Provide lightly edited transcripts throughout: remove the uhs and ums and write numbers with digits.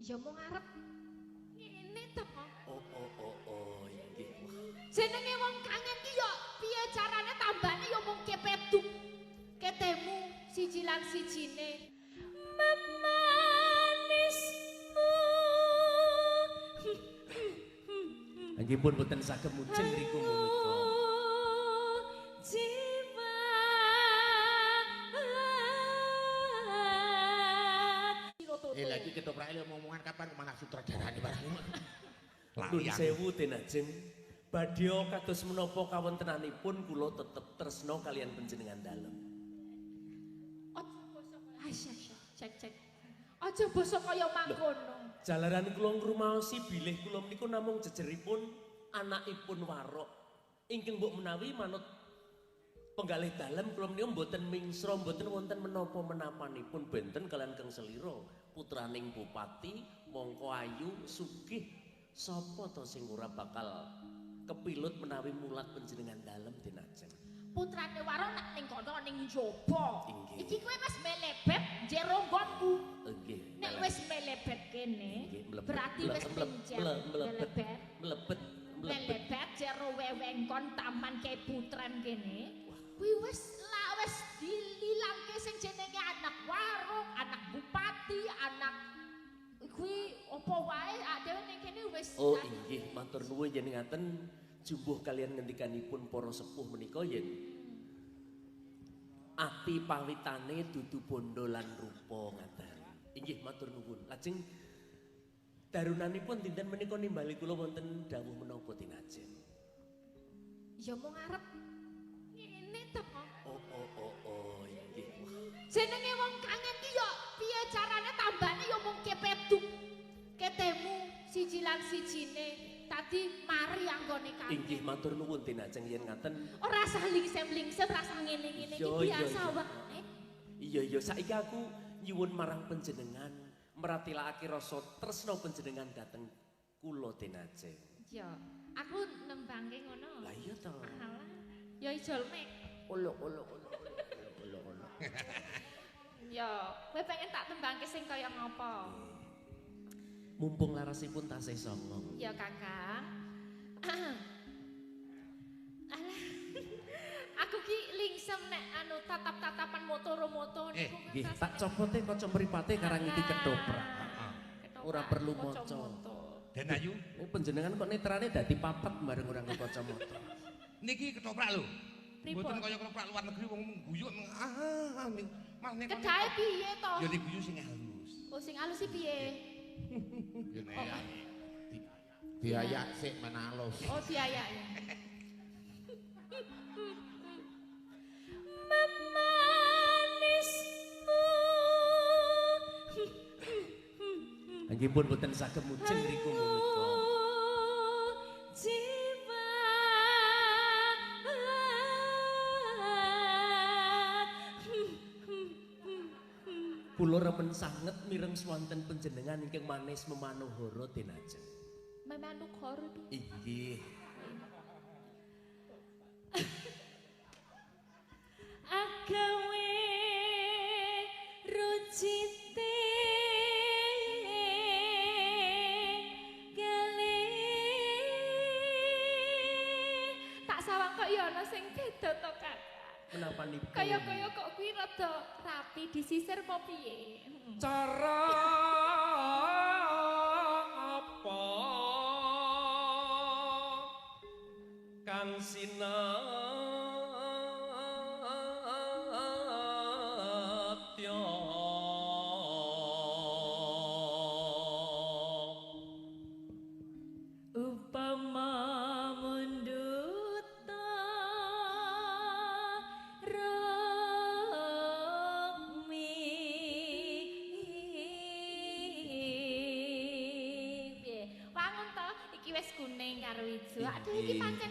Ya mung arep ngene to. Oh, inggih. Jenenge wong kangen ki ya piye carane tambane ya mung kepeduk. Ketemu siji lan sijine. Memanismu. Nggih pun boten saged mujeng riku menika. Lagi ketoprake omong-omongan kapan malah sutradarane barang. Nun sewu Den Ajeng, badhe kados menapa kawontenanipun kula tetep tresna kalian panjenengan dalem. Aja basa kaya cek. Aja basa kaya mangkono. Jalaran kula ngrumaosi bilih kula menika namung jejeripun anakipun warok. Ingkang mbok menawi manut penggalih dalem kula menika mboten mingsra, mboten wonten menapa menapanipun benten kalian Kang Selira, putraning bupati, mongko ayu sugih, sapa to sing ora bakal kepilut menawi mulat panjenengan dalem Den Ajeng. Putrane warok nak ning kono ning njaba. Iki kowe wis melebet jero nggonku. Nggih. Nek wis melebet kene, berarti wis melebet melebet jero wewengkon taman Keputren kene. Kuwi wis lah wis dililangke sing jenenge anak warung, anak bupati, anak kuwi apa wae dhewe ning kene wis. Oh inggih, matur nuwun yen ngaten jumbuh kalian ngendikanipun para sepuh menika yen ati pawitane dudu bondo lan rupa ngaten. Inggih matur nuwun. Lajeng darunanipun dinten menika nimbali kula wonten dawuh menapa Den Ajeng? Ya mung arep ngene to. Oh, inggih. Jenenge wong kangen ki ya piye carane tambane ya mung kepeduk. Ketemu siji lan sijine tadi mari anggone kangen. Inggih matur nuwun Den Ajeng yen ngaten. Ora usah lingsem-lingsem, ora usah ngene-ngene iki biasa wae. Iya, saiki aku nyuwun marang panjenengan meratilakake rasa tresna panjenengan dhateng kula Den Ajeng. Iya, aku nembangke ngono. Lah iya to. Alah. Ya ijol mek. Olo. Ya, kowe pengen tak tembangke sing kaya ngopo? Mumpung larasipun tasih songo. Ya, Kakang. Alah. Aku ki lingsem nek anu tatap-tatapan moto-moto niku. Nggih, tak copote kaca mripate karang iki ketoprak. Ora perlu maca. Den Ayu, nek panjenengan kok netrane dadi papat bareng ora nggo kacamata. Niki ketoprak lho. Mboten kaya ketoprak luar negeri wong guyu ah niku. Malah nek kedahe piye to? Ya diguyu sing halus. Oh, sing halus iki piye? Ya nek diayak sik men halus. Oh, diayak ya. Memanismu. Nggih pun boten saged mujeng riku menika. Kula remen sanget mireng swanten panjenengan ingkang manis memanuhara Den Ajeng. Memanuhara piye? Inggih. Agawe rucite kale tak sawang kok ya ana sing beda to, Kak. Menapanipun? Kaya-kaya kok kuwi rada rapi disisir apa piye? Cara apa kang sinatya upama mundut kuning karo ijo. Aduh iki pancen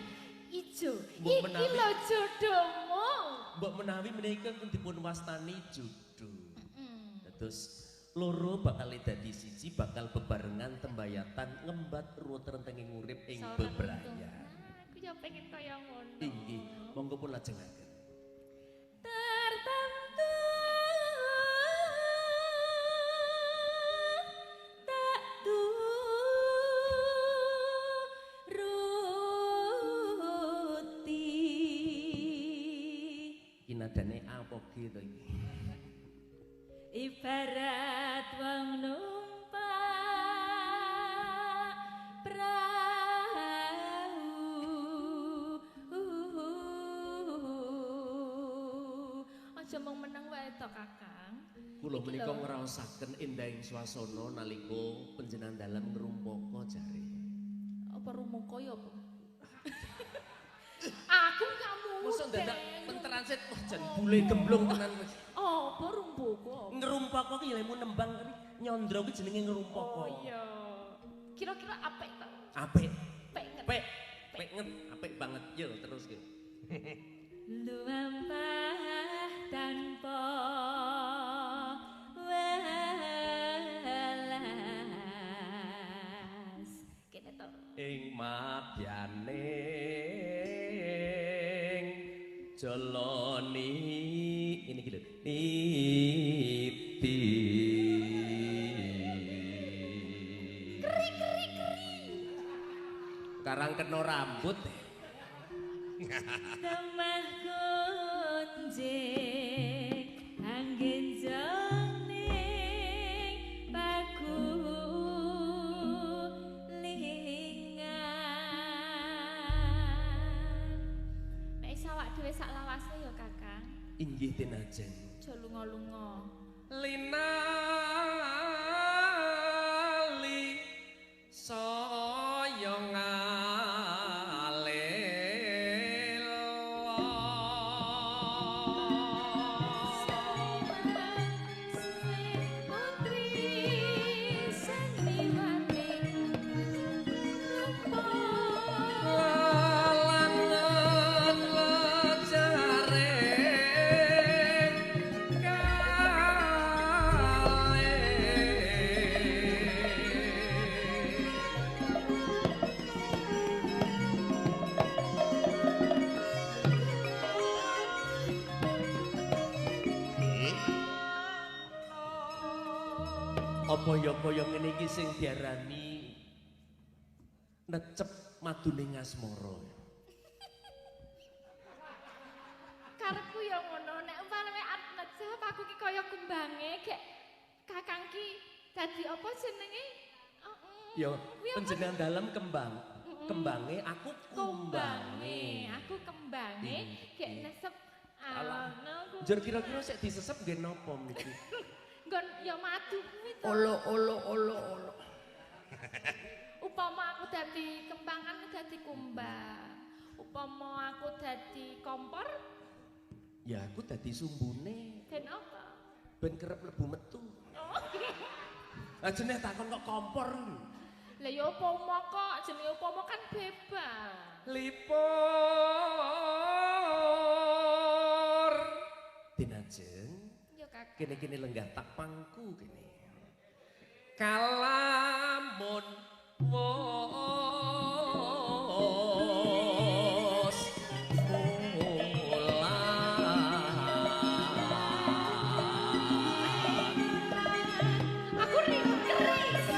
ijo. Iki lho jodohmu. Mbok menawi menika dipun wastani jodoh. Terus loro bakal dadi siji, bakal bebarengan tembayatan ngembat ruwet rentenging urip ing bebrayan. Aku ya pengen kaya ngono. Inggih, monggo pun lajengaken. Tertentu tak ngrungokke to iki. Ibarat wong numpak prahu. Aja mung meneng wae to, Kakang. Kula menika ngraosaken endahing swasana nalika panjenengan dalem ngrumpaka jare. Apa rumangka ya apa? Aku gak mudeng. Mosok dadak mentransit wah jan bule gemblung tenan wis. Apa rumpaka? Ngrumpaka ki ya lemu nembang kuwi nyandra kuwi jenenge ngrumpaka. Oh iya. Kira-kira apik ta? Apik. Pengen. Apik. Pengen apik banget yo terus ki. Lumampah tanpa welas. Kene to. Ing madyaning jalani ini iki lho niti. Keri keri keri. Karang kena rambut. Temah kunjing anggen jongning pagulingan. Nek iso awak dhewe sak lawase ya, Kakang. Inggih tinajeng. Aja lunga-lunga. Linali saya ngalela. Putri Sandiwati lupa. Lalangan lejare kale. Apa ya kaya ngene iki sing diarani necep madune ngasmara. Karepku ya ngono, nek umpamane arep necep aku ki kaya kumbange gek Kakang ki dadi apa jenenge? Heeh. Ya Kuwi apa? panjenengan dalem kembang. Kembange aku Kumbange, kumbange. aku kembange gek nesep Alah. ngono kuwi. Njur kira-kira sik disesep nggih napa niki? Nggon ya madu kuwi to. Olo olo olo olo. Upama aku dadi kembang kan dadi kumbang. Upama aku dadi kompor Ya aku dadi sumbune ben apa? ben kerep mlebu metu. Oh. Lah jenenge takon kok kompor lho. Lah ya upama kok jenenge upama kan bebas. Lipur. Dinajeng Ya Kakang. kene-kene lenggah tak pangku kene. Kalamun wos mulan. Aku ringkeris.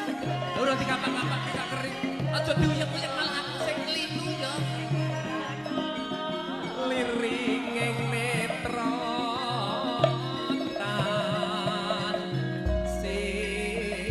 Ora dikapak-kapak gak kering. Aja diuyek-uyek malah aku sing klinu ya. Liring ing netra tan sile.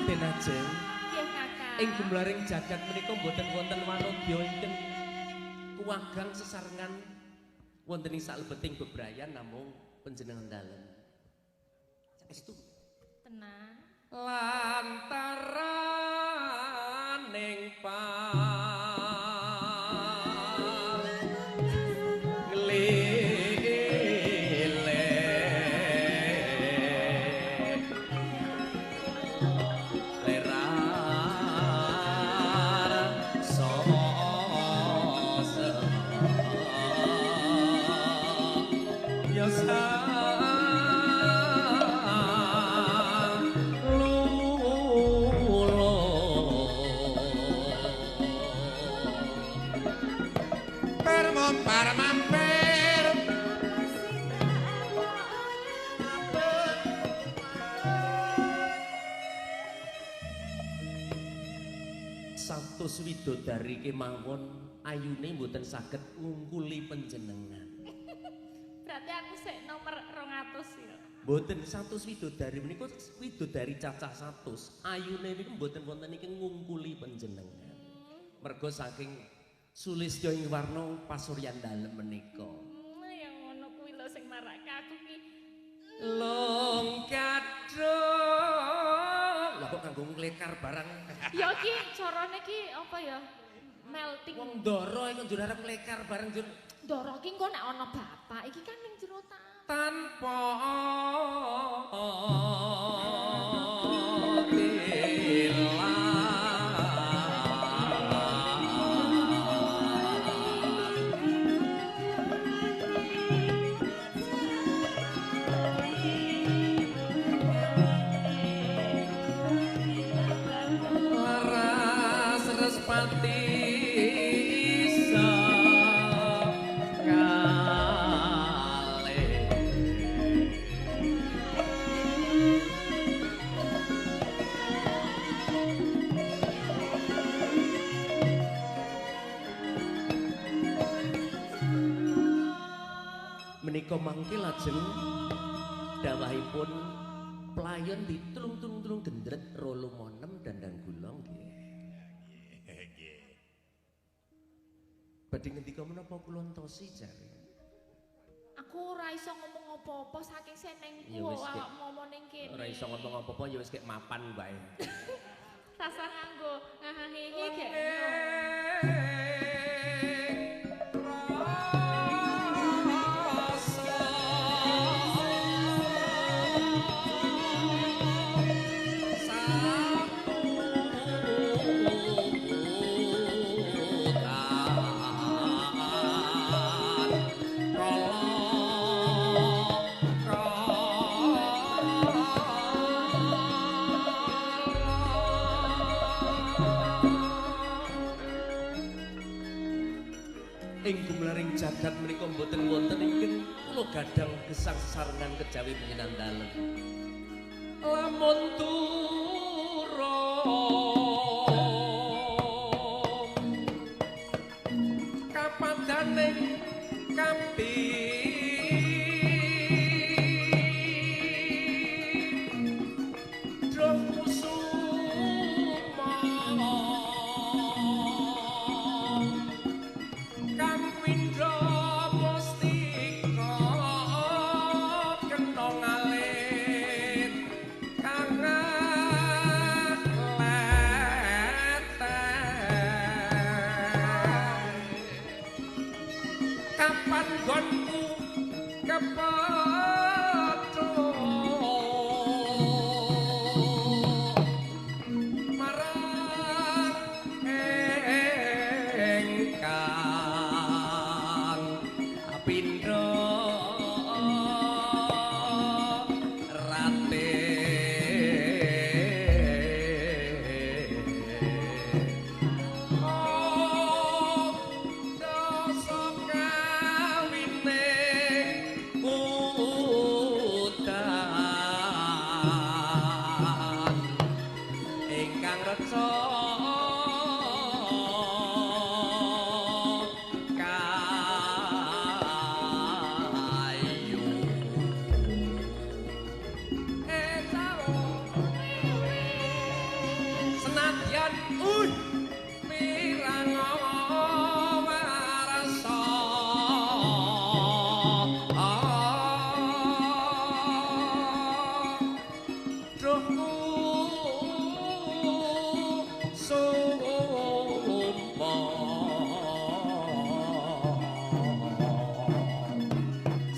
Tinajeng Nggih Kakang. ing gumlaring jagat menika mboten wonten wanodya ingkang kuwagang sesarengan wonten ing salebeting bebrayan namung panjenengan dalem. Saestu. Tenang. Lantaraning pang nglilek lerar sose ya lulo. Permompar mampir. 100 widodari kemawon ayune mboten saged ngungkuli panjenengan. Berarti aku sik nomor 200 ya. Mboten 100 widodari menika widodari cacah 100. Ayune niku mboten wonten iki ngungkuli panjenengan. Mergo saking sulistya ing warna pasuryan dalem menika. Ya ngono kuwi lho sing marake aku ki. Long kadrong. Lah kok kanggo nglekar barang. Ya ki carane ki apa ya? Melting. Wong ndara iku njur arep nglekar bareng njur. Ndara ki engko nek ana bapak iki kan ning jero taman. Tanpa laras respati menika mangke lajeng dawahipun playon ditulung-tulung gendret rolumonem dandan gula nggih. Nggih. Badhe ngendika menapa kula entosi jare? Aku ora iso ngomong apa-apa saking senengku awak ngomong ning kene. Ora iso ngomong apa-apa ya wis kek mapan wae. Rasa nganggo ngahahihi gek. Ing gumlaring jagat menika mboten wonten ingkang kula gadang gesang sesarengan kejawi panjenengan dalem. Lamun turun kapadaning kampi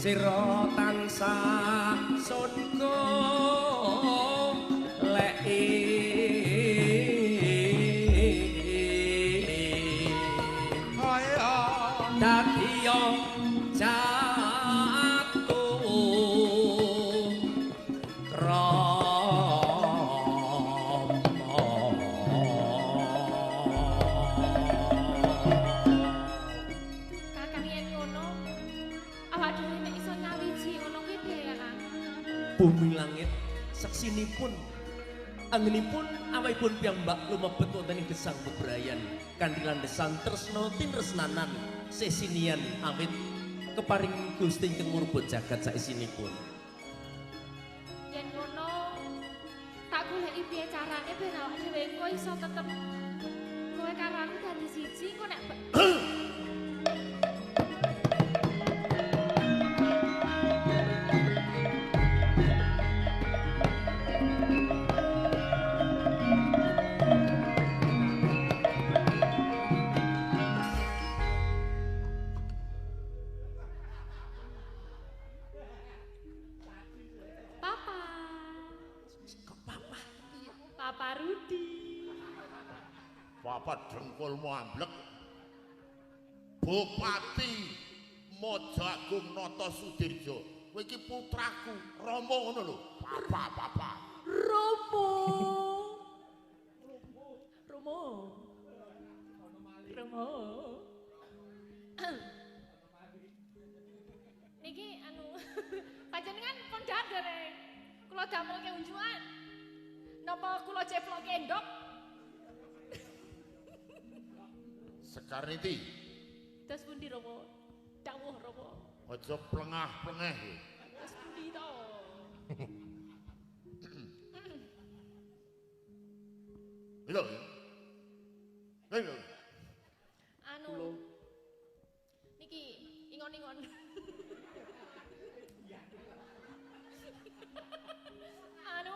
sira tansah sun goleki dadi jatuh krama. Kakang yen ngono awak dhewe nek iso nyawiji ngono kuwi piye ya, Kang? Bumi langit seksinipun Anggenipun awakipun piyambak lumebet wonten ing gesang bebrayan kanthi landesan tresna tinresnanan sesinian awit keparing Gusti ingkang murbut jagat saisinipun. Yen ngono tak goleki piye carane ben awake dhewe engko iso tetep kowe karo aku dadi siji engko nek Dengkulmu amblek. Bupati Mojo Agung Noto Sudirjo. Kowe iki putraku, Rama ngono lho. Papa, papa. Romo. Romo. Romo. Niki anu panjenengan pun dahar dereng. Kula damelke unjukan. Napa kula ceploke endok? Sekarniti. Terus pundi Romo? Dawuh Romo. Aja plengah-plengeh. Terus pundi to? Lho. Lho. Anu. Niki ingon-ingon. Anu.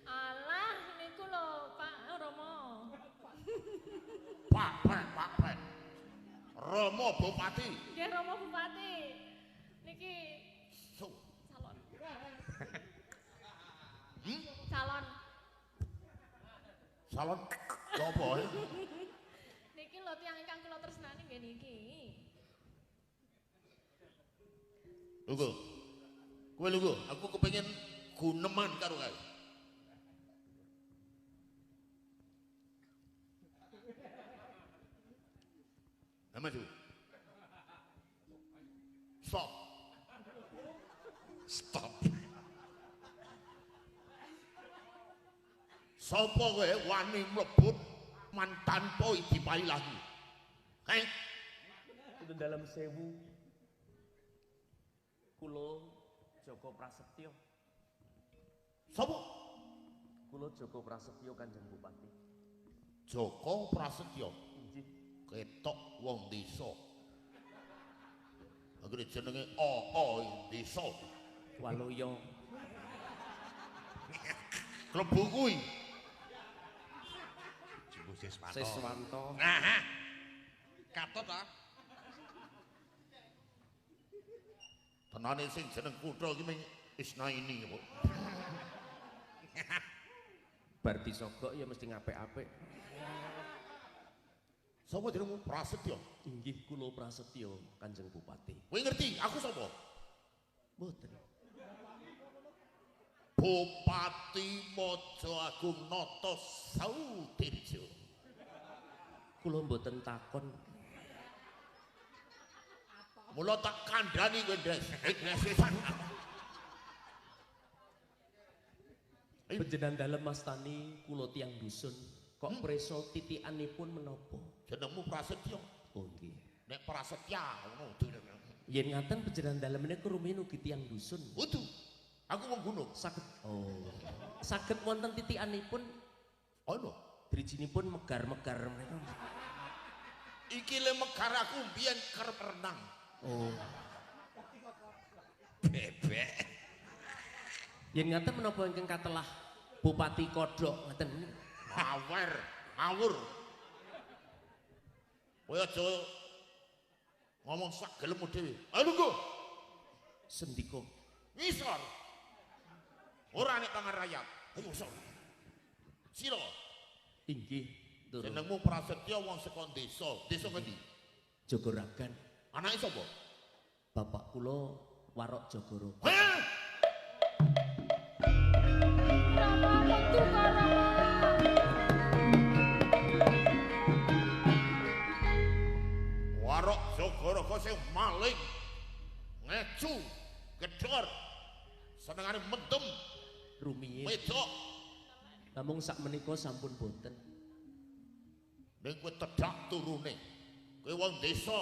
Alah niku lho Pak Romo. Pak, Pak, Pak, Pak. Romo Bupati. Nggih Romo Bupati. Niki calon. Hmm? Calon. Salon apa? Niki lho tiyang ingkang kula tresnani nggih niki. Lungguh. Kowe lungguh, aku kepengin guneman karo kae. Nah, maju. Stop. Stop. Sopo kowe wani mlebut man tanpa dipailahi? Hei. Wonten dalem sewu. Kula Joko Prasetyo. Sopo? Kula Joko Prasetyo Kanjeng Bupati. Joko Prasetyo. Inggih. Ketok wong desa. Akhire jenenge O desa. Waluyo. Klebu kuwi. Jumbo Siswanto. Siswanto. Nah. Katut ta? Tenane sing jeneng kutha iki mung Isnaini kok. Bar disogok ya mesti ngapik-apik. Sapa jenengmu? Prasetyo. Inggih kula Prasetyo Kanjeng Bupati. Kowe ngerti aku sapa? Mboten. Bupati Mojo Agung Noto Sudirjo. Kula mboten takon. Mula tak kandhani kowe, Dres. Panjenengan dalem mastani kula tiyang dusun. Kok preso titikanipun menapa? Jenengmu Prasetyo. Oh nggih. Nek Prasetya ngono. Yen ngaten panjenengan dalem menika rumiyin ugi tiyang dusun. Kudu. Aku wong gunung. Saged. Oh. Saged wonten titikanipun ana. Drijinipun megar-megar menika. Iki le megar aku mbiyen kerep renang. Oh. Bebek. Yen ngaten menapa ingkang katelah Bupati Kodhok ngaten. Ngawer, ngawur. Kowe aja ngomong sak gelemmu dhewe. Ayo lungguh. Sendika. Ngisor. Ora nek pangan rakyat. Ayo ngisor. Sira. Inggih, Ndoro. Jenengmu Prasetyo wong saka desa. Desa ngendi? Jogoragan. Anake sapa? Bapak kula Warok Jogorogo. Heh. Rama paduka Rama. Warok Jogorogo sing maling, ngecu, gedor, senengane mendem, Rumiyin. Wedok. Namung sak menika sampun boten. Ning kowe tedhak turune. Kowe wong desa.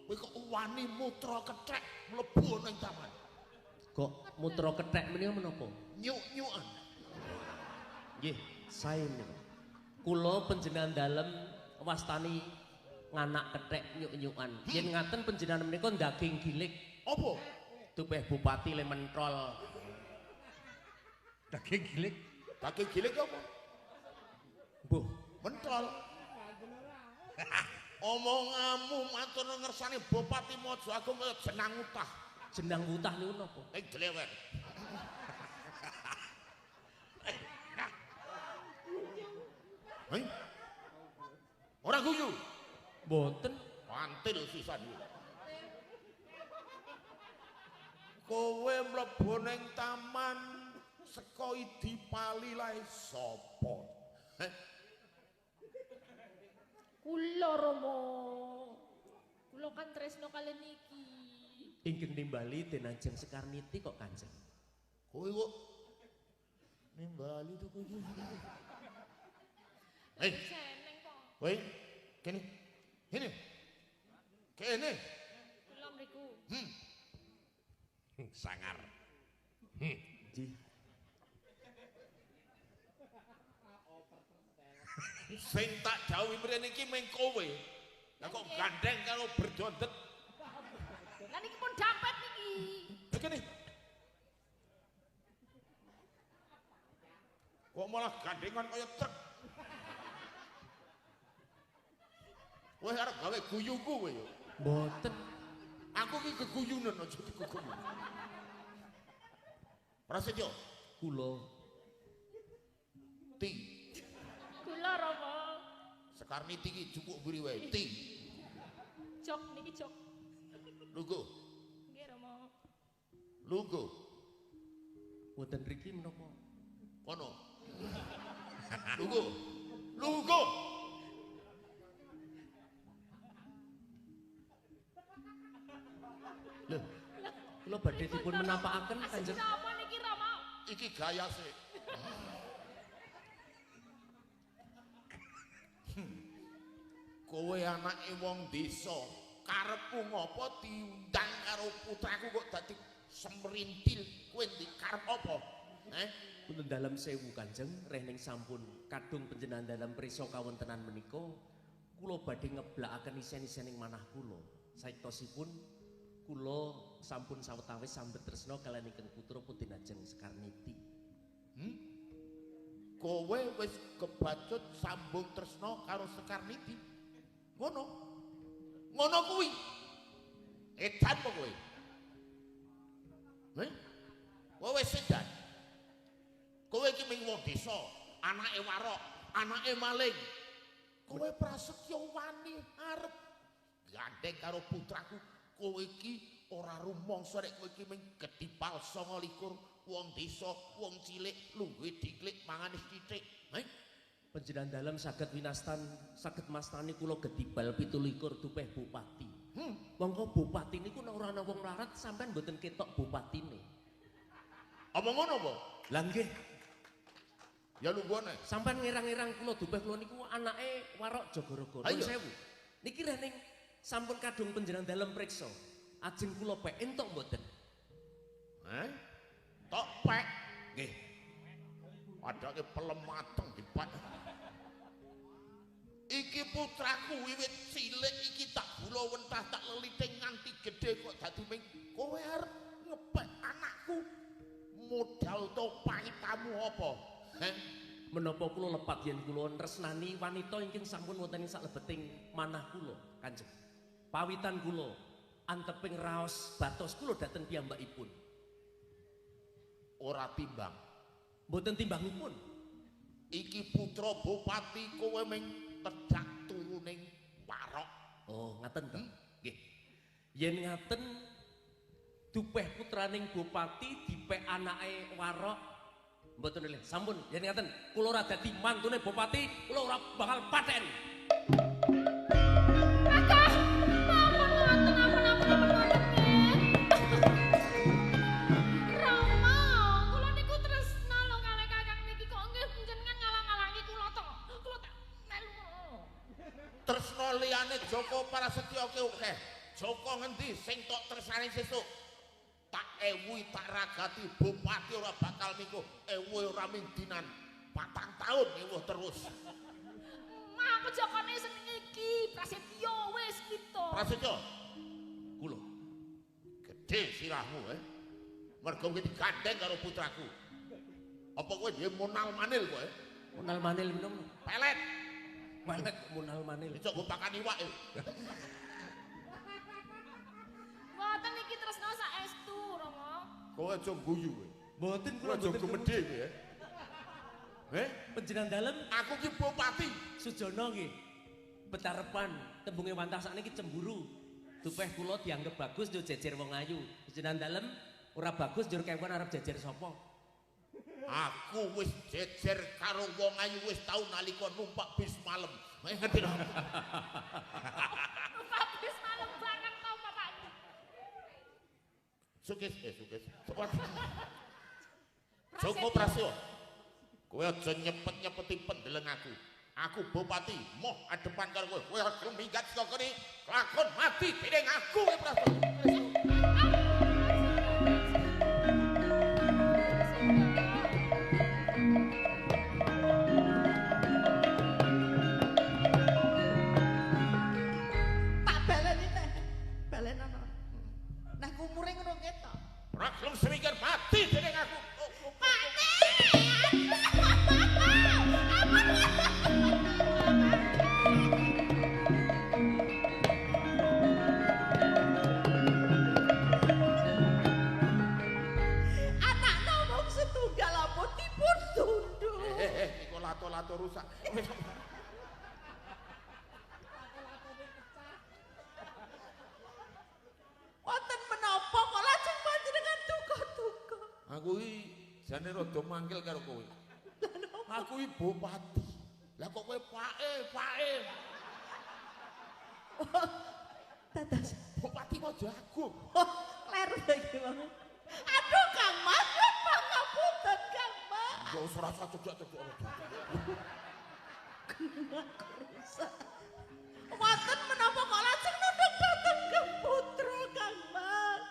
Kowe kok wani mutra kethek mlebu ning taman. Kok mutra kethek menika menapa? Nyuk-nyukan. Nggih, sae menika. Kula panjenengan dalem wastani nganak kethek nyuk-nyukan. Yen ngaten panjenengan menika daging gilik. Apa? Dupeh bupati le mentrol. Daging gilik. Daging gilik apa? Mbuh, Mentrol. Omonganmu matur ngersane Bupati Mojo Agung kaya jenang utah. Jenang utah niku napa? Ning dlewer. Hei. Ora guyu. Mboten. Mantil sisan iki. Kowe mlebu ning taman saka Idipali lae sapa? Heh. Kula Rama. Kula kan tresno kalian niki. Ingkang nimbali den Ajeng Sekarniti kok Kanjeng. Kowe kok nimbali to kowe. Hei, Seneng kok. kowe kene. Kene. Kene. Kula mriku. Sangar. Nggih. Sing tak jauhi mrene iki mung kowe. Lah kok gandeng karo berdondet. Lah niki pun dampet niki. Kene. Kok malah gandengan kaya truk. Kowe arep gawe guyuku kowe yo. Mboten. Aku ki geguyunen aja diguguyu. Prasetyo, Kula ti. Kula Rama. Sekarniti ki jupuk mburi wae, ti. Jok niki jok. Lungguh, Nggih Rama. lungguh. wonten mriki menapa? Kono. Lungguh. Lungguh. Lho. Kula badhe dipun menapakaken Kanjeng. Napa niki Rama? Iki gaya sik. Kowe anake wong desa, karepmu ngopo diundang karo putraku kok dadi semrintil? Kowe ndi karep apa? Eh? Punten dalem sewu Kanjeng, rening sampun kadung panjenengan dalem prisa kawontenan menika, kula badhe ngeblakaken isen-isening manah kula. Saektosipun kula sampun sawetawis sambet tresna kaliyan ingkang putra Putri Ajeng Sekarniti. Kowe wis kebacut sambung tresna karo Sekarniti. Ngono. Ngono kuwi. Edan apa kowe? Heh? Kowe wis edan. Kowe iki ming wong desa, anake warok, anake maling. Kowe prasetyo wani arep gandeng karo putraku. Kowe iki ora rumangsa nek kowe iki ming gedipal 29 wong desa, wong cilik, lungguhe diklik mangane sithik. Heh? Panjenengan dalem saged winastan, saged mastani kula gedibal 27 dupeh bupati. Monggo bupati niku nek ora ana wong melarat sampean mboten ketok bupatine. Apa ngono apa? Lah nggih, Ya lungguhane. sampean ngirang-ngirang kula dupeh kula niku anake warok Jagaraga. Ayo. Nuwun sewu. Niki rening sampun kadung panjenengan dalem priksa. Ajeng kula pek entuk mboten? Heh? Tok pek. Nggih. Padake pelem mateng dipek. Iki putraku wiwit cilik iki tak gula wentah tak lelite nganti gedhe kok dadi ming kowe arep ngepek anakku. Modal to pangitamu apa? Heh? Menapa kula lepat yen kula tresnani wanita ingkang sampun wonten ing salebeting manah kula, Kanjeng. Pawitan kula anteping raos batos kula dhateng piyambakipun. Ora timbang. Mboten timbangipun. Iki putra bupati kowe ming tedhak turuning warok. Oh, ngaten to. Nggih. Yen ngaten dupeh putraning bupati dipek anake warok mboten oleh. Sampun yen ngaten kula ora dadi mantune bupati, kula ora bakal paten. Kakak, ampun ngoten, ampun ampun ampun ngoten nggih. Rama, kula niku tresna lho kalih Kakang niki kok nggih panjenengan Tresna liyane Joko Prasetyo ki akeh. Joko ngendi sing tok tresnani sesuk? Tak ewuhi tak ragati bupati ora bakal mingguh, ewuh ora mindinan. 4 tahun ewuh terus. Mah aku Jokone seneng iki, Prasetyo wis gitu. Prasetyo. Kula. Gedhe sirahmu eh. Mergo kowe digandeng karo putraku. Apa kowe dhewe monal manil kowe? Monal manil minum. Pelet. Pelet monal manil. Iso nggo pakan iwak. Mboten iki tresna saestu, Rama. Kowe aja guyu kowe. Mboten kula aja gumedhe kowe. Eh, panjenengan dalem aku ki bupati Sujono nggih. Betarepan tembunge wantah sakniki cemburu. Dupeh kula dianggep bagus yo jejer wong ayu. Panjenengan dalem ora bagus njur kewon arep jejer sapa? Aku wis jejer karo wong ayu wis tau nalika numpak bis malem. Ngerti lho. Numpak bis malem bareng to Bapak. Sukses, sukses. Joko Prasetyo. Kowe aja nyepet-nyepeti pendeleng aku. Aku bupati, moh adepan karo kowe. Kowe aja minggat saka kene, lakon mati dening aku kowe Prasetyo. Tak baleni teh. Balenono. Nah umure ngono ketok. Ora gelem semingkir mati dening aku. Lato-lato rusak. Wonten menapa kok lajeng panjenengan duka-duka? Aku iki jane rada mangkel karo kowe. Aku iki bupati. Lah kok kowe pake, pake. Dados bupati Mojo Agung. Oh, kleru iki wong. Aduh Kang Mas, pangapunten Kang Mas. Ya wis ora usah cedhak-cedhak. Rusak. Wonten menapa kok lajeng nunduk dhateng Kang Putra Kang Mas?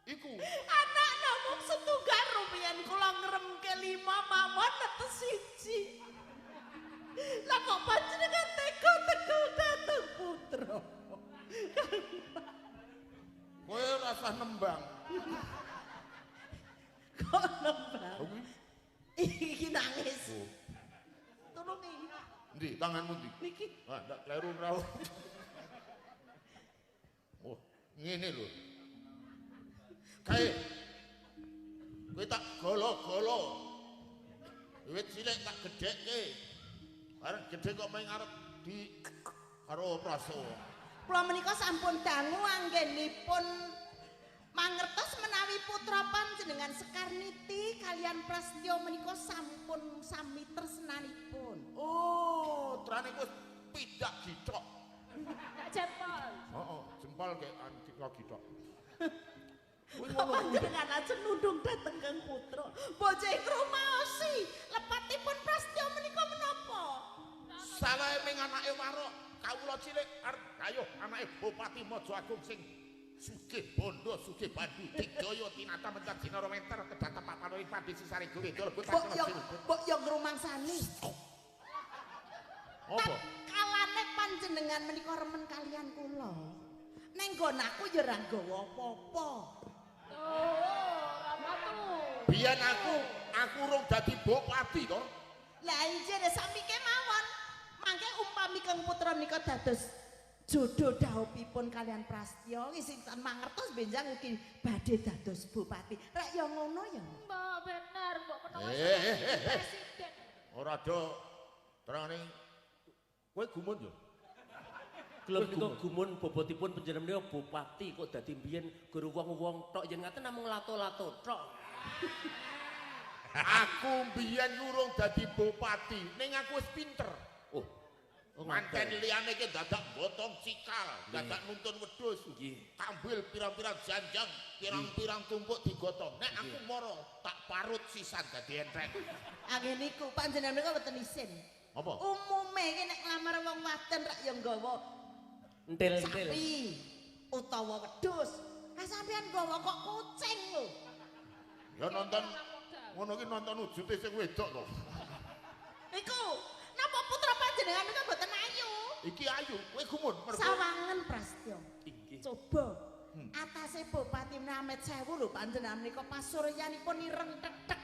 Iku anak namung setunggal rumiyin kula ngremke 5 mawon netes 1. Lah kok panjenengan tega tegel dhateng putra. Kowe ora usah nembang. Kok nembang? Iki nangis. Oh. Tulungi. Endi tanganmu ndi? Niki. Ah, ndak kleru ora. Oh, ngene lho. Kae. Kowe tak golo-golo. Wiwit cilik tak gedhekke. Bareng gedhe kok main arep di karo Prasowo. Kula menika sampun dangu anggenipun mangertos menawi putra panjenengan Sekarniti kalian Prasetyo menika sampun sami tresnanipun. Oh, trane wis pidak githok. Ndak jempol. Heeh, jempol kek antika githok. Kuwi ngono kuwi. Panjenengan ajeng nundung dhateng Kang Putra. Bocah krumaosi lepatipun Prasetyo menika menapa? Salahe ming anake warok, kawula cilik arep gayuh anake Bupati Mojo Agung sing sugih bondo, sugih bandu, digdaya tinata mencat jinara menter kedatep papan ing pandhi sisare gawe dol Mbok yo ngrumangsani. Apa? Kalane panjenengan menika remen kalian kula. Neng nggon aku ya ora nggawa apa-apa. Oh, ora tuh. Biyen aku urung dadi bupati to. Lah injih sami kemawon. Mangke umpami Kang Putra menika dados jodoh dhaupipun kalian Prasetyo nggih sing mangertos benjang ugi badhe dados bupati. Rek ya ngono ya. Mbok bener, mbok menawa presiden. Ora do terangane kowe gumun yo. Kula menika gumun bobotipun panjenengan menika bupati kok dadi mbiyen guru wong-wong tok yen ngaten namung lato-lato tok. Aku mbiyen urung dadi bupati, ning aku wis pinter. Oh. Manten liyane iki dadak botong cikal, dadak nuntun wedhus, kambil pirang-pirang janjang, pirang-pirang tumpuk digotong. Nek aku moro tak parut sisan dadi enteng. Nggih niku panjenengan menika mboten isin. Apa? Umume iki nek nglamar wong wadon rak ya nggawa Entil-entil. sapi utawa wedhus. Lah sampean nggawa kok kucing lho. Ya nonton ngono ki nonton wujute sing wedok to. Iku, napa putra panjenengan niku mboten ayu? Iki ayu, kowe gumun mergo Sawangen Prasetyo. Inggih. Coba atase Bupati Amit Sewu lho panjenengan menika pasuryanipun ireng tetek.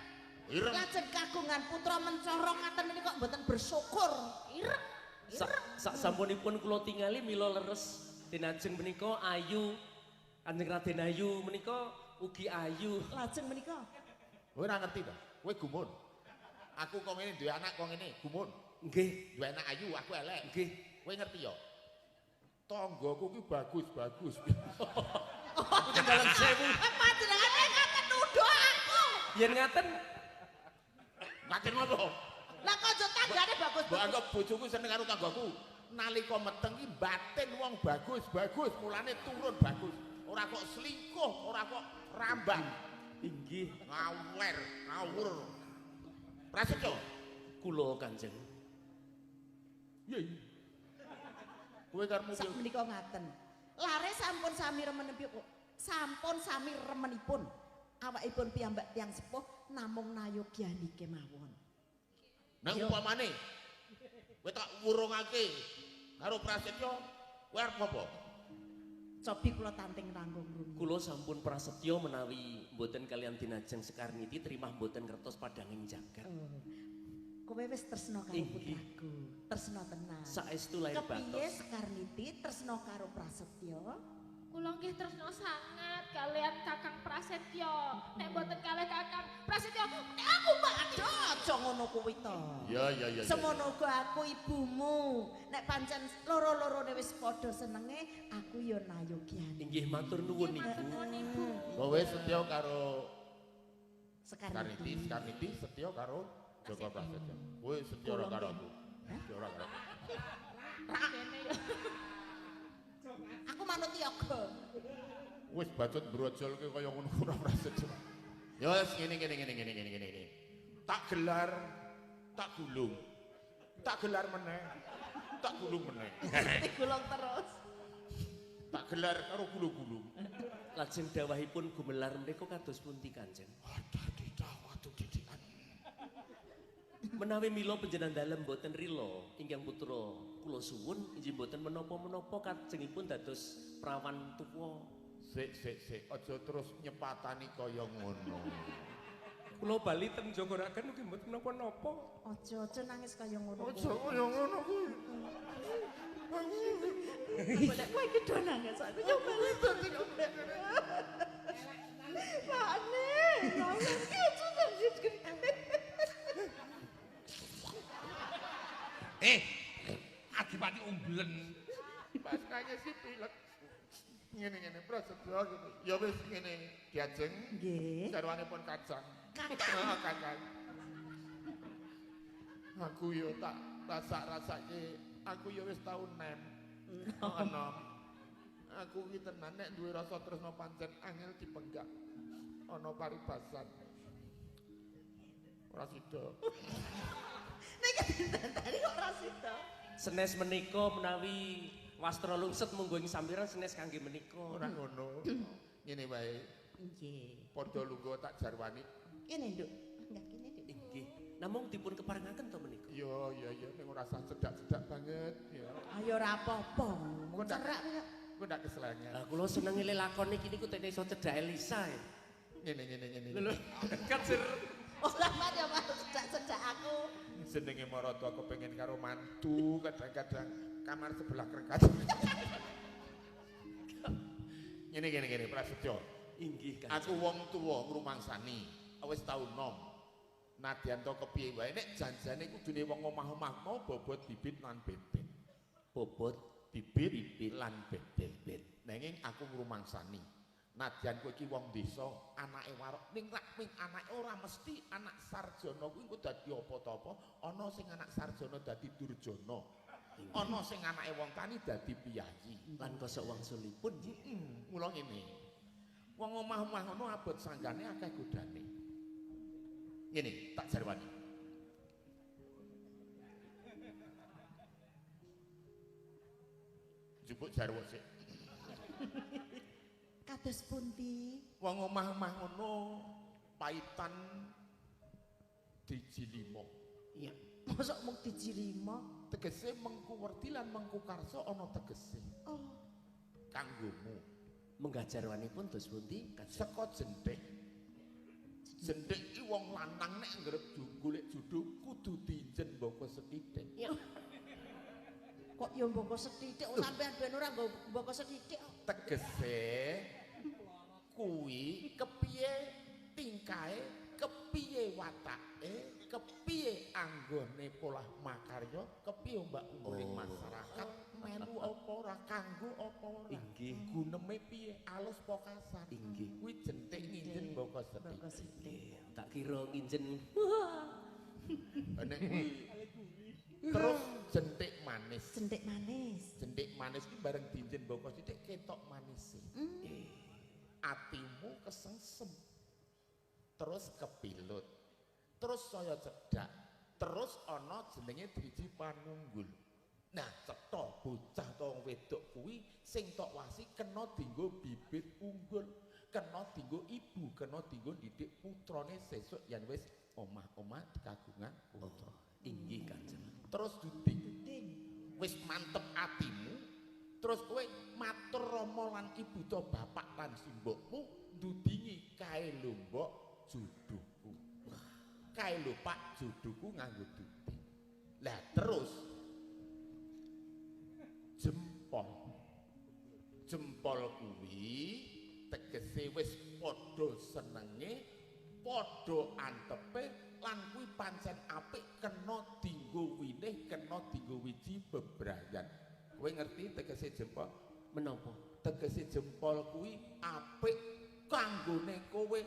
Ireng. Lajeng kagungan putra mencorong ngaten menika kok mboten bersyukur. Ireng. Sak sampunipun kula tingali mila leres dinajeng menika ayu Kanjeng Raden Ayu menika ugi ayu. Lajeng menika Kowe ora ngerti to? Kowe gumun. Aku kok ngene duwe anak kok ngene, gumun. Nggih, Duwe anak ayu, aku elek. nggih. Kowe ngerti ya? Tanggaku ki bagus-bagus. Dalam sewu. Panjenengan ngaten nuduh aku. Yen ngaten Ngaten ngopo? Lah kok aja tanggane bagus. Mbok anggap bojoku seneng karo tanggaku. Nalika meteng ki batin wong bagus-bagus, mulane turun bagus. Ora kok selingkuh, ora kok rambang. Inggih. Ngawer, ngawur. Prasetyo. Kula Kanjeng. Iya. Kowe karepmu Sak menika ngaten. Lare sampun sami remenipun. Sampun sami remenipun. Awakipun piyambak tiyang sepuh namung nayogyani kemawon. Nek upamane kowe tak wurungake karo Prasetyo, kowe arep ngopo? Cobi kula tanting rangkung rumiyin. Kula sampun prasetyo menawi mboten kalian dinajeng Sekarniti trimah mboten ngertos padanging jagat. Oh. Kowe wis tresna karo putraku, tresna tenan. Saestu lahir Kepiye batos. Sekarniti tresna karo Prasetyo? Kula nggih tresna sangat kalian Kakang Prasetyo. Nek mboten kalih Kakang Prasetyo, nek aku mati. Aja ngono kuwi to. Iya, iya, iya. Semono uga aku ibumu. Nek pancen loro-lorone wis padha senenge, aku ya nayogyani. Inggih matur nuwun Matur Ibu. nuwun Ibu. Kowe setya karo Sekarniti. Sekarniti, Sekarniti setya karo Joko Prasetyo. Kowe setya ora karo aku. Setya ora karo aku. Kene ya. Aku manut yoga. Wis bacot brojol ke kaya ngono ora Prasetyo. Ya wis ngene ngene ngene ngene ngene ngene. Tak gelar, tak gulung. Tak gelar meneh. Tak gulung meneh. Digulung terus. Tak gelar karo gulung-gulung. Lajeng dawahipun gumelar menika kados pundi Kanjeng? Wadah didah watu didikan. Menawi mila panjenengan dalem mboten rila ingkang putra kula suwun inggih mboten menapa-menapa kajengipun dados prawan tuwa. Sik sik sik aja terus nyepatani kaya ngono. Kula bali teng Jogoragan ugi mboten napa-napa. Aja aja nangis kaya ngono. Aja kaya ngono kuwi. Nek kowe iki do nangis aku yo bali teng Pakne, iki aja nangis. Adipati umblen. Pas nangis si pilek. Ngene-ngene Prasetyo ngene. Ya wis ngene diajeng. Nggih. Garwanipun kacang. Kakang. Kakang. Aku yo tak rasak-rasake, aku yo wis tau nem. Enom. Aku ki tenan nek duwe rasa tresna pancen angel dipenggak. Ana paribasan. Ora sida. Nek tadi kok ora sida. Senes menika menawi wastra lungset munggo ing sampiran senes kangge menika. Ora ngono. Ngene wae. Nggih. Padha lungguh tak jarwani. Kene, Nduk. Enggak kene, Nduk. Inggih. Namung dipun keparengaken to menika. Iya, iya, iya ning ora usah cedak-cedak banget ya. Ayo ora apa-apa. Engko ndak Cerak kok. Engko ndak keslengen. Lah kula seneng lelakon iki niku tene iso cedhak Elisa. Ya. Ngene ngene ngene. Lho, kacer. Ora mat ya Mas, cedak-cedak aku. Jenenge maratuwa kepengin karo mantu, kadang-kadang kamar sebelah krengkat. Ngene ngene ngene Prasetyo. Inggih Kanjeng. Aku wong tuwa ngrumangsani, wis tau nom. Nadyan to kepiye wae nek janjane kudune wong omah-omah mau bobot bibit lan bebet. Bobot Bibit, Bibit. lan bebet. bebet. Nanging aku ngrumangsani. Nadyan kowe iki wong desa, anake warok ning rak ping anake ora mesti anak sarjana kuwi engko dadi apa ta apa, ana sing anak sarjana dadi durjana. Ana sing anake wong tani dadi piyayi. Lan kosok wangsulipun nggih. Mula ngene. Wong omah-omah ngono abot sanggane akeh godane. Ngene, tak jarwani. Njupuk jarwo sik. Kados pundi? Wong omah-omah ngono paitan driji lima. Iya. Mosok mung driji lima? Tegese mengku werdi lan mengku karsa ana tegese. Oh. Kanggomu. Menggah jarwanipun dos pundi? Saka jenthik. Jenthik iki wong lanang nek nggrep golek judhu kudu dinjen mbaka sethithik. Iya. Kok ya mbaka sethithik sampean ben ora mbaka sethithik. Tegese kuwi kepiye tingkahe, kepiye watake, kepiye anggone polah makarya, kepiye mbak umure masyarakat melu apa ora, kanggo apa ora. Inggih. Guneme piye, alus apa kasar. Inggih. Kuwi jenthik nginjen mbaka sethithik. Tak kira nginjen. Nek kuwi terus jenthik manis. Jenthik manis. Jenthik manis ki bareng dinjen mbaka sithik ketok manise. Atimu kesengsem. Terus kepilut. Terus saya cedhak. Terus ana jenenge driji panunggul. Nah, cetha bocah ta wong wedok kuwi sing tok wasi kena dienggo bibit unggul, kena dienggo ibu, kena dienggo didik putrane sesuk yen wis omah-omah kagungan putra. Oh, inggih Kanjeng. Terus duding. Wis mantep atimu, terus kowe matur rama lan ibu ta bapak lan simbokmu ndudingi kae lho mbok juduku. Kae lho Pak juduku nganggo duding. Lah terus jempol. Jempol kuwi tegese wis padha senenge, padha antepe lan kuwi pancen apik kena dienggo winih, kena dienggo wiji bebrayan. Kowe ngerti tegese jempol? Menapa? Tegese jempol kuwi apik kanggone kowe,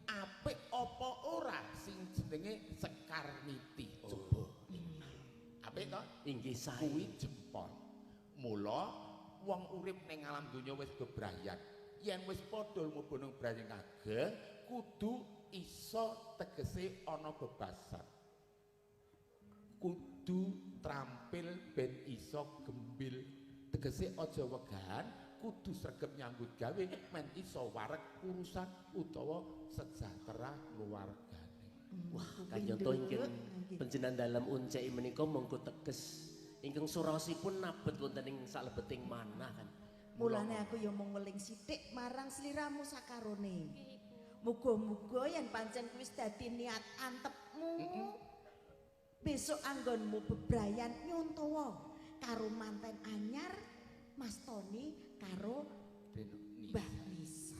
apik apa ora sing jenenge Sekarniti. Oh. Apik to? Inggih sae. Kuwi jempol. Mula wong urip ning alam donya wis bebrayan. Yen wis padha mlebu nang brayan ageng, kudu iso tegese ana bebasan. Kudu trampil ben iso gembil. Tegese aja wegahan, kudu sregep nyambut gawe men iso wareg urusan utawa sejahtera keluargane. Wah, kanyata ingkang panjenengan dalem unceki menika monggo teges ingkang suraosipun nabet wonten ing salebeting manah kan. Mulane aku ya mung weling sithik marang sliramu sakarone. Muga-muga yen pancen kuwi wis dadi niat antepmu. Besok anggonmu bebrayan nyontowa karo manten anyar Mas Tony karo Mbak Nisa.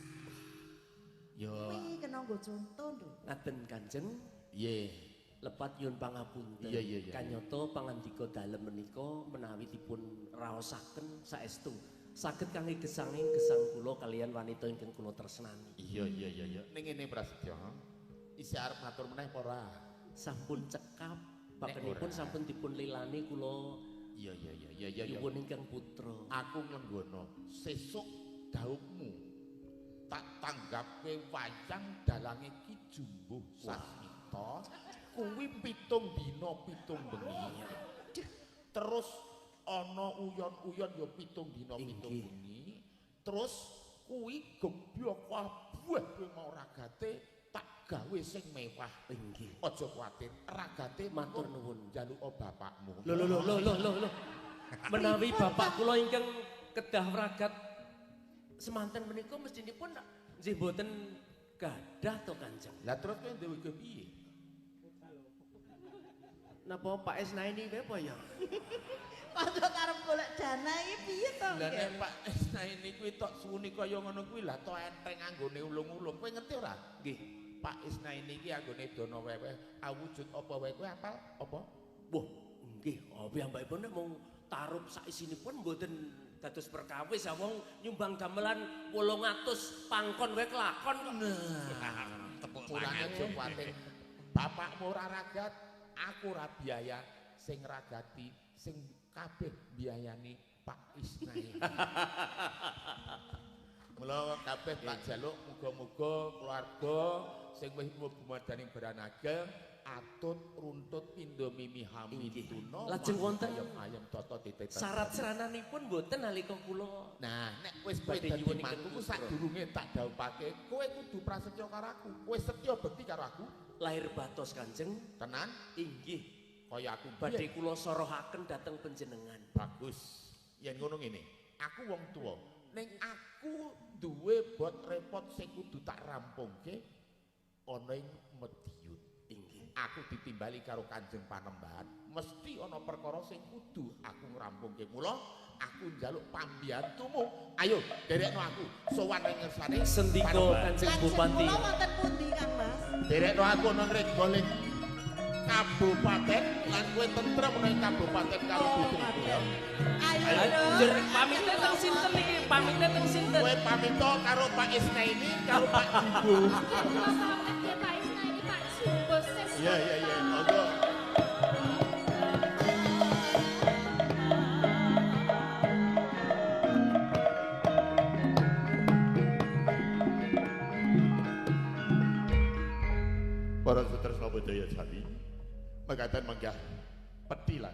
Yo. Kuwi kena nggo conto lho. Ngaten Kanjeng. Nggih. Lepat nyuwun pangapunten. Kanyata pangandika dalem menika menawi dipun raosaken saestu saged kangge gesanging gesang kula kaliyan wanita ingkang kula tresnani. Iya iya iya iya. Ning ngene Prasetyo. Isih arep matur meneh apa ora? Sampun cekap, bakenipun sampun dipun lilani kula. Iya iya iya iya iya. Nyuwun ingkang putra. Aku nglenggono sesuk daupmu tak tanggapke wayang dalange Ki Jumbuh Sasmita. Kuwi 7 dina 7 bengi. Terus ana uyon-uyon ya 7 dina 7 bengi. Terus kuwi gebyok kabeh kuwi mau ragate tak gawe sing mewah. Inggih. Aja kuwatir, ragate matur nuwun njaluka bapakmu. Lho lho lho lho lho lho. Menawi bapak kula ingkang kedah ragat semanten menika mestinipun nggih mboten gadah to Kanjeng. Lah terus kowe dhewe piye? Napa Pak Esnaini wae apa ya? Padha arep golek dana iki piye to? Lah nek Pak Esnaini kuwi tok suwuni kaya ngono kuwi lah to enteng anggone ulung-ulung. Kowe ngerti ora? Nggih. Pak Isnaini iki anggone dana weweh awujud apa wae kowe apal apa? Wah, nggih. Oh piyambakipun nek mung tarup sak isinipun mboten dados perkawis ya wong nyumbang gamelan 800 pangkon wae kelakon kok. Nah, tepuk tangan. Aja kuwatir. Bapakmu ora ragat, aku ora biaya sing ragati sing kabeh biayani Pak Isnaini. Mula kabeh tak jaluk muga-muga keluarga sing wis mlebu madaning Beranageng Atut runtut pindha mimi hamituna. Lajeng wonten ayam toto titik. Syarat serananipun mboten nalika kula. Nah, nek wis kowe dadi mantuku sadurunge tak dhawuhake, kowe kudu prasetya karo aku. Kowe setya bekti karo aku. Lahir batos Kanjeng. Tenan? Inggih. Kaya aku badhe kula sorohaken dhateng panjenengan. Bagus. Yen ngono ngene, aku wong tuwa, ning aku duwe bot repot sing kudu tak rampungke ana ing Madiun. Inggih. Aku ditimbali karo Kanjeng Panembahan, mesti ana perkara sing kudu aku ngrampungke. Mula aku njaluk pambiyantumu. Ayo derekno aku sowan ning ngersane Sendika Kanjeng Bupati. Kula wonten pundi Kang Mas? Derekno aku nang Regoleng kabupaten lan kowe tentrem nang kabupaten karo putriku ya. Ayo. Pamite teng sinten niki? Pamite teng sinten? Kowe pamito karo Pak Isnaini karo Pak Jumbo. Pamit Pak Isnaini Pak Jumbo ses. Iya iya iya, monggo. Para sutresna budaya Jawi, mekaten menggah petilan.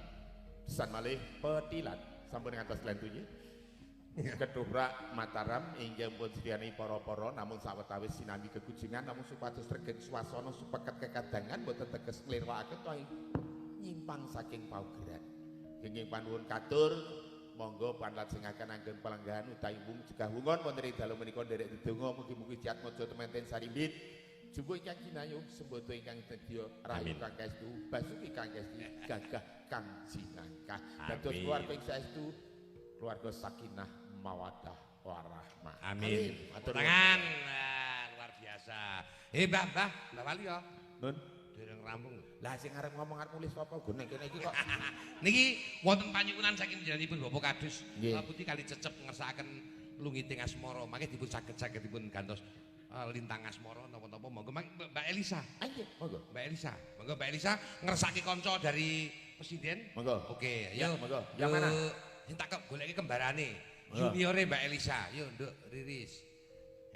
Pesan malih petilan. Sampun ngantos lentunye. Ketoprak Mataram inggih pun sediani para-para namung sawetawis sinambi kegujengan namung supados regeng swasana supeket kekadangan boten teges nglirwakaken to nyimpang saking paugeran. Kenging panuwun katur monggo panlajengaken anggen palenggahan utawi wung jegah wungon wonten ing dalu menika nderek dedonga mugi-mugi jatmaja tementen sarimbit. Jumbo ingkang kinayung sembodo ingkang nedya rahayu kang kaestu basuki kang kaestu gagah kang jinangkah dados keluarga ing saestu keluarga sakinah mawaddah warahmah. Amin. Tangan luar biasa. Mbah Mbah Mbah Wali ya. Nun dereng rampung. Lah sing arep ngomong arep nulis apa gone kene iki kok. Niki wonten panyuwunan saking panjenenganipun Bapak Kadus Putih kali cecep ngersakaken lungiting asmara mangke dipun saged-saged dipun gantos lintang asmara napa-napa monggo Mbak Elisa. Nggih, monggo. Mbak Elisa. Monggo Mbak Elisa ngersake kanca dari presiden. Monggo. Oke, ayo monggo. Yang mana? Sing tak goleki kembarane. Juniore Mbak Elisa. Yo Nduk Riris.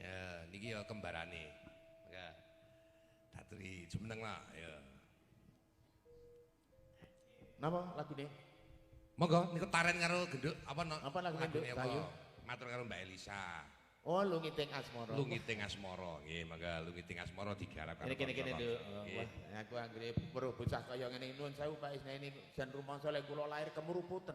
Ya, niki ya kembarane. Monggo. Daturi jumeneng lah, ya. Napa lagune? Monggo niku taren karo genduk apa no? Apa lagune Nduk? Matur karo Mbak Elisa. Oh, lungiting asmara. Lungiting asmara, nggih, mangga lungiting asmara digarap karo. Kene kene Nduk. Wah, aku anggere weruh bocah kaya ngene nuwun sewu Pak Isnaini jan rumangsa lek kula lahir kemeruputen.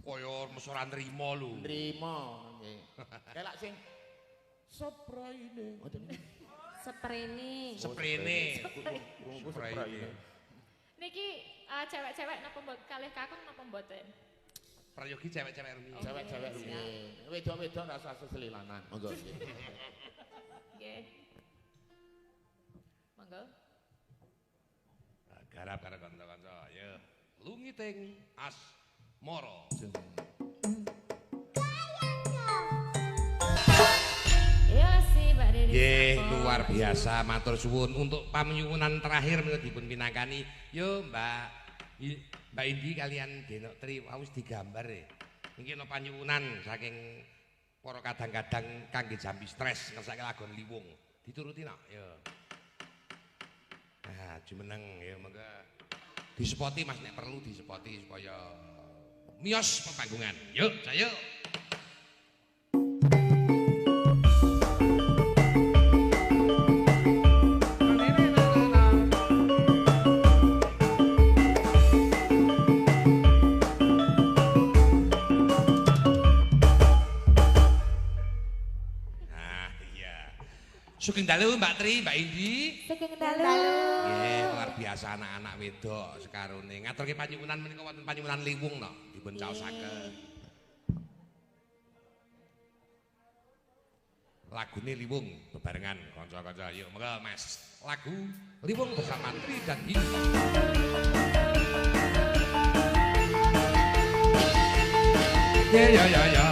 Kaya mesora ora nrimo lho. Nrimo, nggih. Kelak sing sepraine. Ngoten. Seprene. Seprene. Seprene. Niki cewek-cewek napa mbok kalih kakung napa mboten? Prayogi cewek-cewek rumiyin. Cewek-cewek rumiyin. Wedok-wedok rasa seselilanan. Monggo. Nggih. Monggo. Garap karo kanca-kanca. Ayo. Lungiting asmara. Iya sih Mbak Riri. Nggih, luar biasa matur suwun untuk panyuwunan terakhir menika dipun pinangkani. Yo Mbak Mbak Indi kalian Denok Tri wis digambar e. Niki ana panyuwunan saking para kadang-kadang kangge jambi stres ngersake lagon liwung. Dituruti nak ya. Nah, jumeneng ya monggo. Disepoti Mas nek perlu disepoti supaya miyos pepanggungan. Yuk, ayo. Sugeng dalu Mbak Tri, Mbak Indi. Sugeng dalu. Nggih, luar biasa anak-anak wedok sekarone. Ngaturke panyuwunan menika wonten panyuwunan liwung no, dipun caosaken. Lagune liwung bebarengan kanca-kanca. Yuk monggo Mas. Lagu Liwung bersama Tri dan Indi. Ya ya ya ya.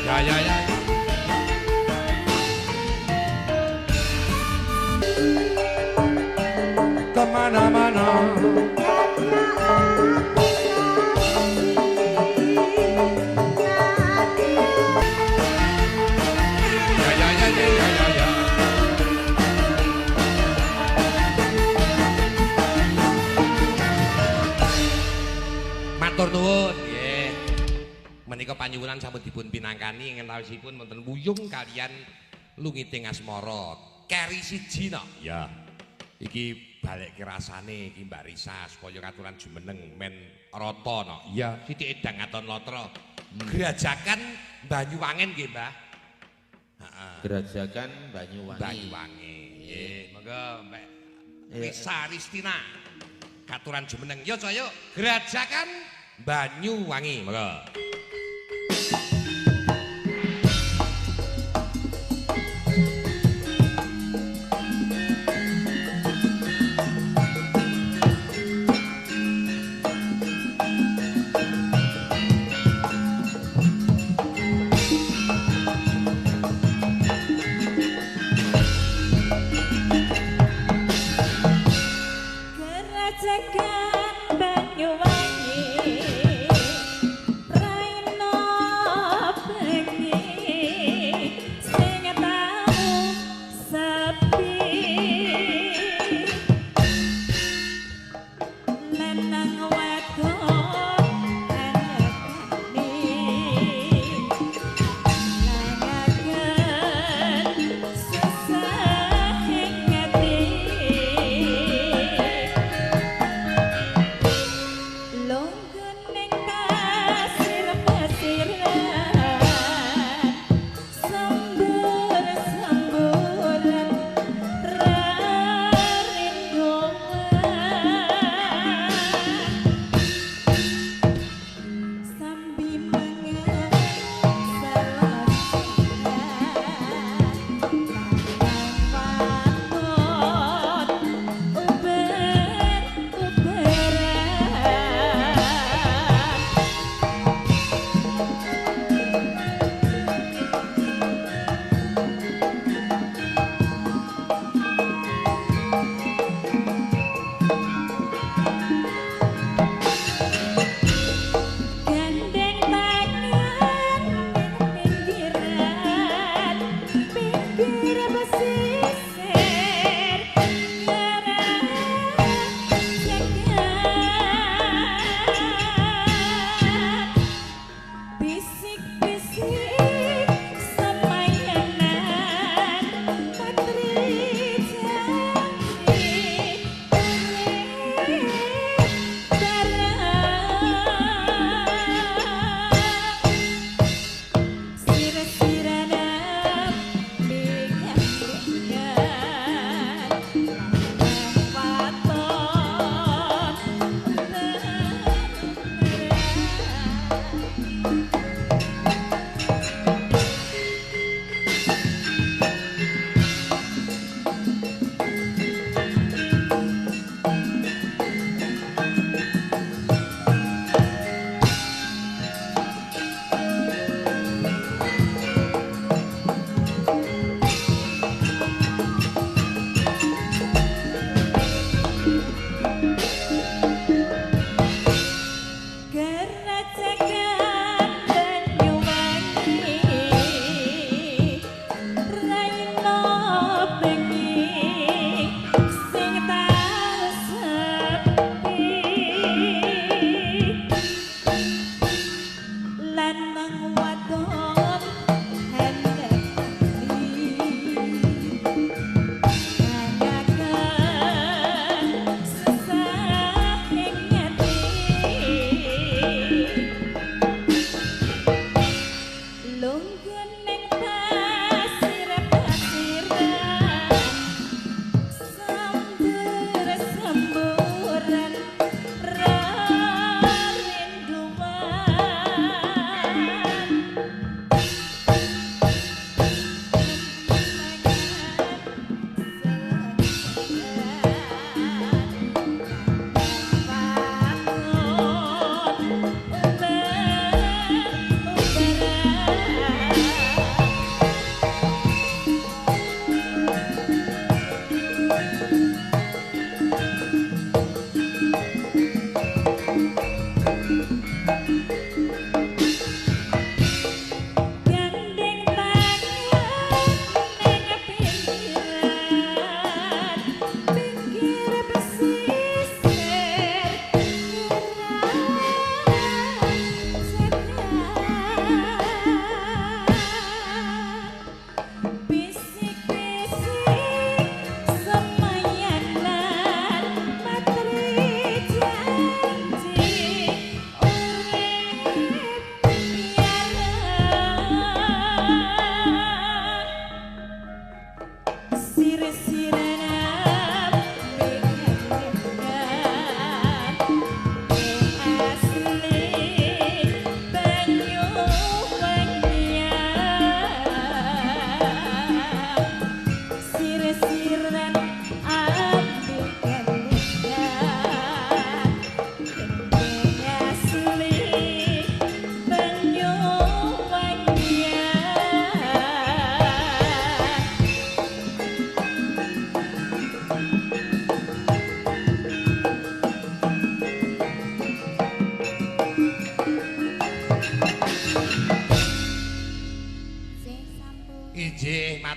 Ya ya ya. Kemana-mana ya ya ya ya ya ya. Matur nuwun nggih. Menika panyuwunan sampun dipun pinangkani ngentawisipun wonten wuyung kalian lungiting asmara. Keri siji no. Ya. Iki balekke rasane iki Mbak Risa supaya katuran jumeneng men rata no. Iya, sithik edang aton lotra. Grajagan Banyuwangen nggih, Mbah. Heeh. Grajagan Banyuwangi. Banyuwangi. Nggih, monggo Mbak Risa Ristina. Katuran jumeneng. Yo coyo Grajagan Banyuwangi, monggo. Grajagan Banyuwangi Raina bengi sing tau sepi lanang wadon anekane langaken susah ing ati. Longgon ning pasir pasiran sembur semburan rarindoan.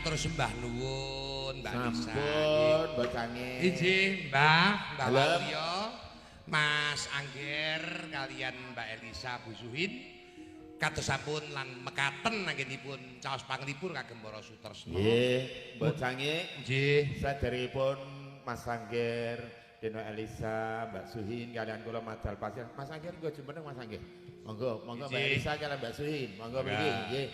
Matur sembah nuwun Mbak Lisa. Sampun bocange. Inggih, Mbah, Mbah Waluyo, Mas Angger kalian Mbak Elisa Bu Suhin. Kados sampun lan mekaten anggenipun caos panglipur kagem para sutresna. Nggih, bocange. Nggih. Saderengipun Mas Angger, Deno Elisa, Mbak Suhin kalian kula madal pasir. Mas Angger nggo jumeneng Mas Angger. Monggo, monggo Mbak Elisa kalian Mbak Suhin. Monggo mriki nggih.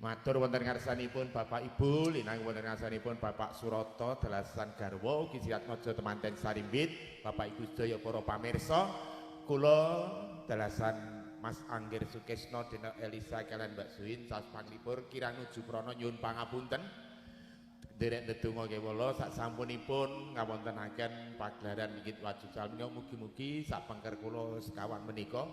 Matur wonten ngarsanipun Bapak Ibu, linang wonten ngarsanipun Bapak Suroto delasan garwa ugi Siatmaja temanten Sarimbit, Bapak Ibu sedaya para pamirsa, kula delasan Mas Angger Sukesno, Deno Elisa kalian Mbak Suhin saos panglipur kirang nuju prana nyuwun pangapunten. Derek ndedonga kewala sak sampunipun ngawontenaken pagelaran Wingit Wajib Salmina mugi-mugi sak pengker kula sekawan menika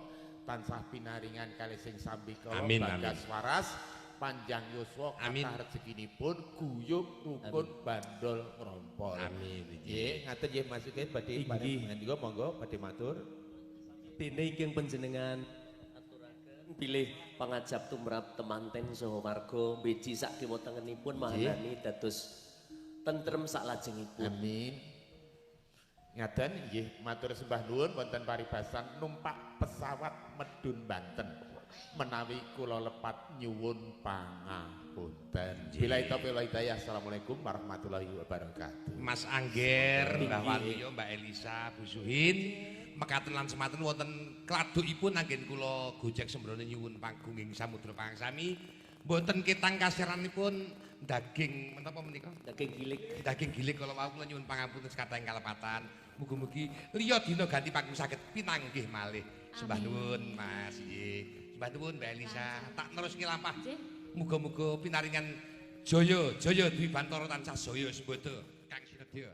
tansah pinaringan kalih sing sambikala bagas waras panjang yuswa kathah rezekinipun guyub rukun bandol ngrompol. Amin. Nggih, ngaten nggih Mas Sukes badhe ngendika monggo badhe matur. Dene ingkang panjenengan aturaken bilih pangajap tumrap temanten saha warga beji sak kiwa tengenipun mahanani dados tentrem saklajengipun. Amin. Ngaten nggih matur sembah nuwun wonten paribasan numpak pesawat medhun Banten. Menawi kula lepat nyuwun pangapunten. Billahi taufiq wal hidayah. Assalamualaikum warahmatullahi wabarakatuh. Mas Angger, Mbah Waluyo, Mbak Elisa, Bu Suhin, mekaten lan sematen wonten kladukipun anggen kula gojek sembrana nyuwun pagunging samudra pangaksami. Mboten ketang kasiranipun daging menapa menika? Daging gilik. Daging gilik kala wau kula nyuwun pangapunten sekathah kalepatan. Mugi-mugi liya dina ganti panggung saged pinanggih malih. Sembah nuwun Mas nggih. Sembah nuwun Mbak Elisa. Tak neruske lampah. Muga-muga pinaringan jaya jaya dwi bantara tansah jaya sembada kang sinedya.